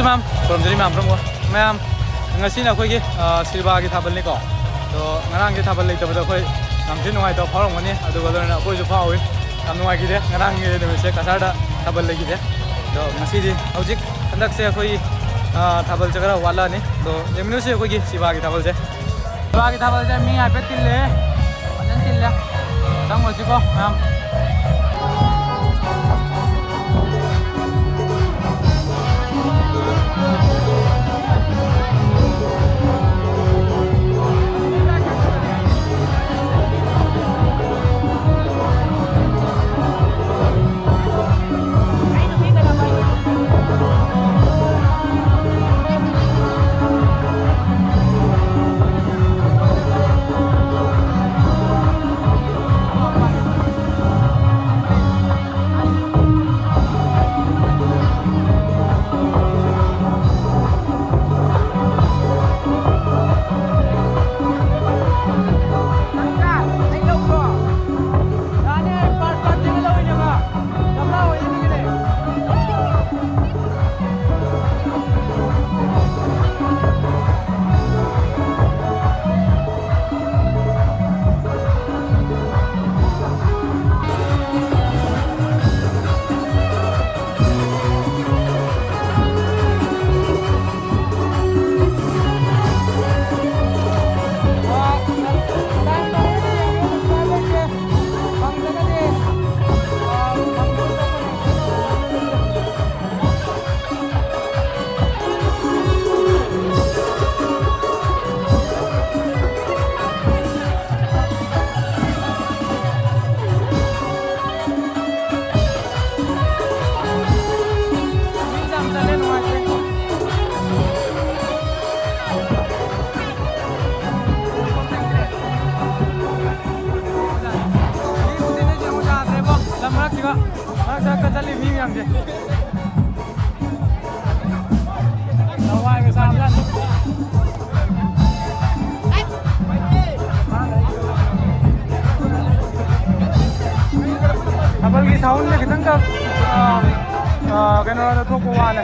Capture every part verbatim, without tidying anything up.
ꯃꯌꯥꯝ ꯈꯨꯔꯨꯝꯖꯔꯤ ꯃꯌꯥꯝ ꯄꯨꯝꯅꯃꯛ꯫ ꯃꯌꯥꯝ, ꯉꯁꯤꯅ ꯑꯩꯈꯣꯏꯒꯤ, ꯑ, ꯁꯤꯜꯕꯥꯒꯤ ꯊꯥꯕꯜꯅꯤꯀꯣ꯫ ꯑꯗꯣ ꯉꯔꯥꯡꯒꯤ ꯊꯥꯕꯜ ꯂꯩꯇꯕꯗ ꯑꯩꯈꯣꯏ ꯌꯥꯝ ꯊꯤꯅ ꯅꯨꯡꯉꯥꯏꯇꯕ ꯐꯥꯎꯔꯝꯒꯅꯤ, ꯑꯗꯨꯒ ꯂꯣꯏꯅꯅ ꯑꯩꯈꯣꯏꯁꯨ ꯐꯥꯎꯏ, ꯌꯥꯝ ꯅꯨꯡꯉꯥꯏꯈꯤꯗꯦ ꯉꯔꯥꯡꯒꯤ ꯅꯨꯃꯤꯠꯁꯦ ꯀꯁꯥꯔꯗ ꯊꯥꯕꯜ ꯂꯩꯈꯤꯗꯦ꯫ ꯑꯗꯣ ꯉꯁꯤꯗꯤ, ꯍꯧꯖꯤꯛ ꯍꯟꯗꯛꯁꯦ ꯑꯩꯈꯣꯏꯒꯤ, ꯑ, ꯊꯥꯕꯜꯁꯦ ꯈꯔ ꯋꯥꯠꯂꯛꯑꯅꯤ꯫ ꯑꯗꯣ ꯌꯦꯡꯃꯤꯟꯅꯁꯤ ꯑꯩꯈꯣꯏꯒꯤ ꯁꯤꯜꯕꯥꯒꯤ ꯊꯥꯕꯜꯁꯦ꯫ ꯁꯤꯜꯕꯥꯒꯤ ꯊꯥꯕꯜꯁꯦ ꯃꯤ ꯍꯥꯏꯐꯦꯠ ꯇꯤꯜꯂꯦ, ꯐꯖꯅ ꯇꯤꯜꯂꯦ꯫ ꯆꯪꯉꯨꯁꯤꯀꯣ ꯃꯌꯥꯝ꯫ ꯂꯝ ꯃꯔꯛꯁꯤꯒ ꯃꯔꯛ ꯃꯔꯛꯇ ꯆꯠꯂꯤ ꯃꯤ ꯃꯌꯥꯝꯁꯦ꯫ ꯂꯋꯥꯏꯒ ꯆꯥꯕꯖꯥꯠꯅꯤ꯫ ꯊꯥꯕꯜꯒꯤ soundꯁꯦ ꯈꯤꯇꯪꯒ, ꯑ, ꯑ, ꯀꯩꯅꯣꯗ ꯊꯣꯛꯄ ꯋꯥꯅꯦ꯫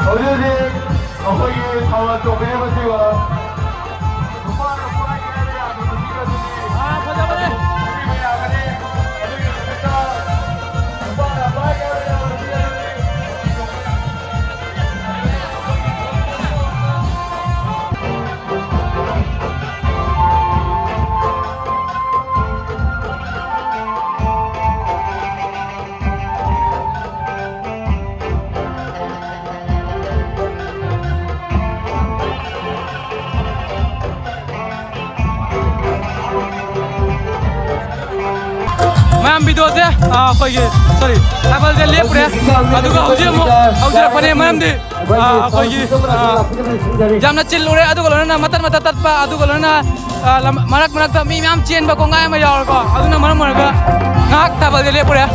ꯍꯧꯖꯤꯛ ꯍꯧꯖꯤꯛ ꯑꯩꯈꯣꯏꯒꯤ ꯊꯧꯔꯝ ꯆꯣꯡꯕꯤꯔꯤꯕꯁꯤꯕꯨ ꯅꯨꯄꯥꯅ ꯄꯥꯏꯒꯦ ꯍꯥꯏꯕ ꯌꯥꯕ ꯅꯨꯄꯤ ꯑꯗꯨꯗꯤ ꯑꯥ, ꯐꯖꯕꯅꯦ꯫ ꯅꯨꯄꯤ ꯃꯌꯥꯝ ꯑꯃꯅꯤ꯫ ꯑꯗꯨꯒꯤ ꯅꯨꯃꯤꯠꯇ ꯅꯨꯄꯥꯅ ꯄꯥꯏꯒꯦ ꯍꯥꯏꯕ ꯌꯥꯕ ꯅꯨꯄꯤ ꯑꯗꯨꯗꯤ ꯃꯌꯥꯝ ꯚꯤꯗꯤꯑꯣꯁꯦ, ꯑ, ꯑꯩꯈꯣꯏꯒꯤ, ꯁꯣꯔꯤ, ꯊꯥꯕꯜꯁꯦ ꯂꯦꯞꯄꯨꯔꯦ꯫ ꯑꯗꯨꯒ ꯍꯧꯖꯤꯛ ꯑꯃꯨꯛ ꯍꯧꯖꯔꯛꯄꯅꯦ, ꯃꯔꯝꯗꯤ, ꯑ, ꯑꯩꯈꯣꯏꯒꯤ, ꯑ, ꯌꯥꯝꯅ ꯆꯤꯜꯂꯨꯔꯦ꯫ ꯑꯗꯨꯒ ꯂꯣꯏꯅꯅ ꯃꯇꯠ ꯃꯇꯠ ꯇꯠꯄ, ꯑꯗꯨꯒ ꯂꯣꯏꯅꯅ, ꯑ, ꯂꯝ-, ꯃꯔꯛ ꯃꯔꯛꯇ ꯃꯤ ꯃꯌꯥꯝ ꯆꯦꯟꯕ ꯀꯣꯡꯒꯥꯏ ꯑꯃ ꯌꯥꯎꯔꯦꯀꯣ꯫ ꯑꯗꯨꯅ ꯃꯔꯝ ꯑꯣꯏꯔꯒ ꯉꯥꯏꯍꯥꯛ ꯊꯥꯕꯜꯁꯦ ꯂꯦꯞꯄꯨꯔꯦ꯫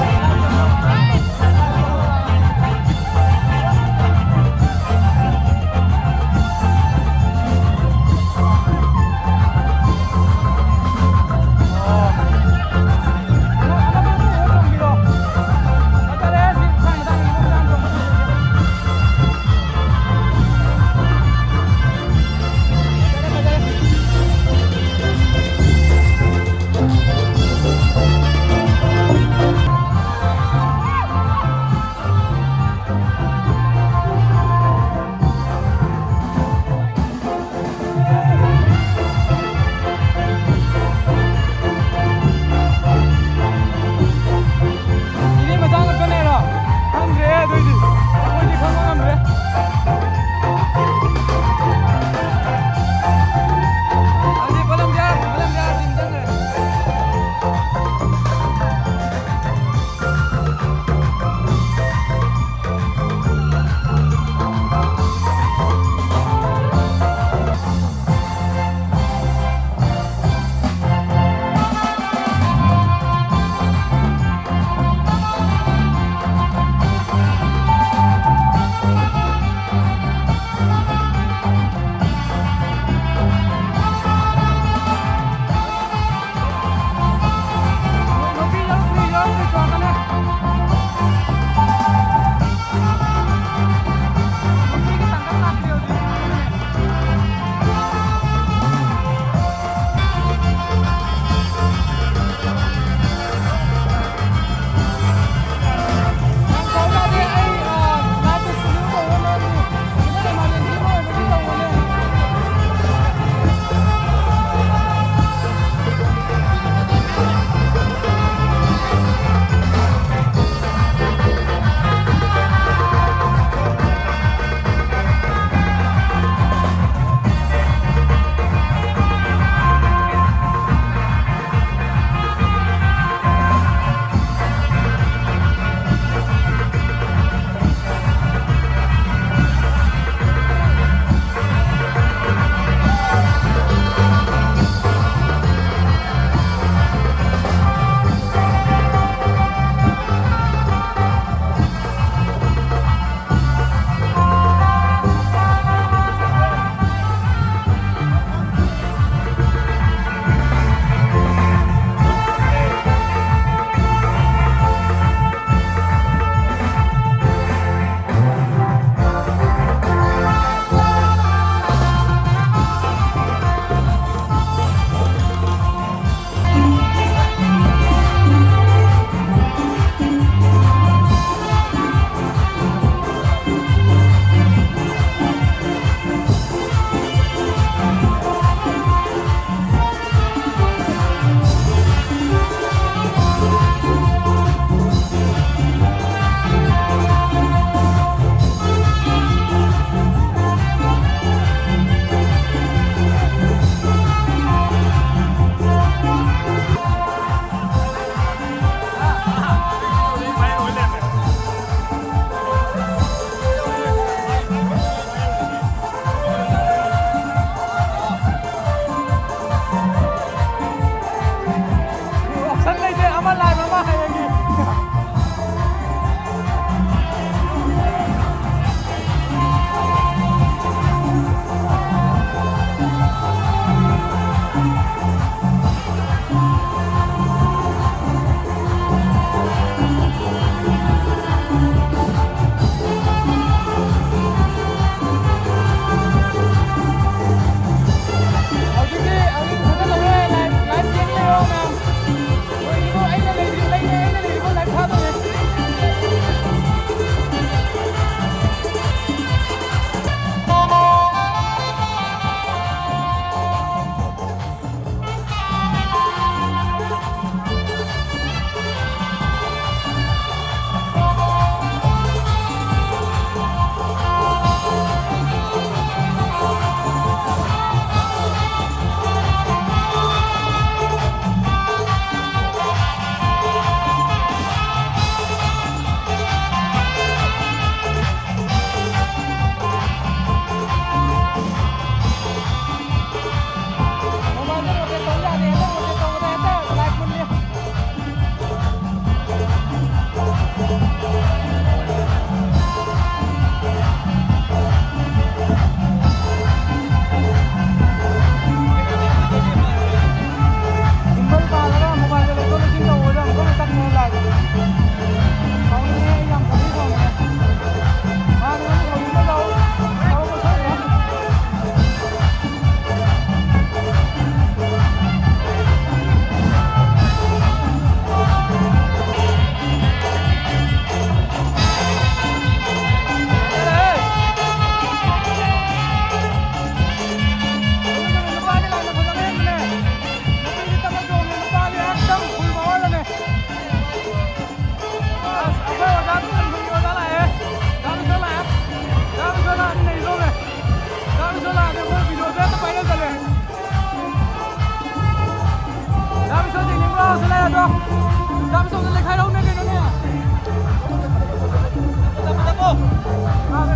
ꯆꯥꯕ ꯆꯥꯎꯅ ꯂꯩꯈꯥꯏꯔꯧꯅꯦ ꯀꯩꯅꯣꯅꯦ꯫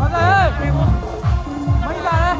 ꯐꯖꯩꯍꯦ꯫ ꯃꯩ ꯇꯥꯔꯦ꯫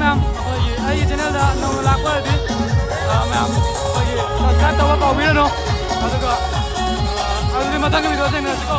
ꯃꯌꯥꯝ ꯑꯩꯈꯣꯏꯒꯤ ꯑꯩꯒꯤ ꯆꯦꯅꯦꯜꯗ ꯅꯧꯅ ꯂꯥꯛꯄ ꯑꯣꯏꯔꯗꯤ, ꯑ, ꯃꯌꯥꯝ ꯑꯩꯈꯣꯏꯒꯤ subscribe ꯇꯧꯕ ꯀꯥꯎꯕꯤꯔꯅꯨ꯫ ꯑꯗꯨꯒ, ꯑ, ꯑꯗꯨꯗꯤ ꯃꯊꯪꯒꯤ video ꯊꯦꯡꯅꯔꯁꯤꯀꯣ꯫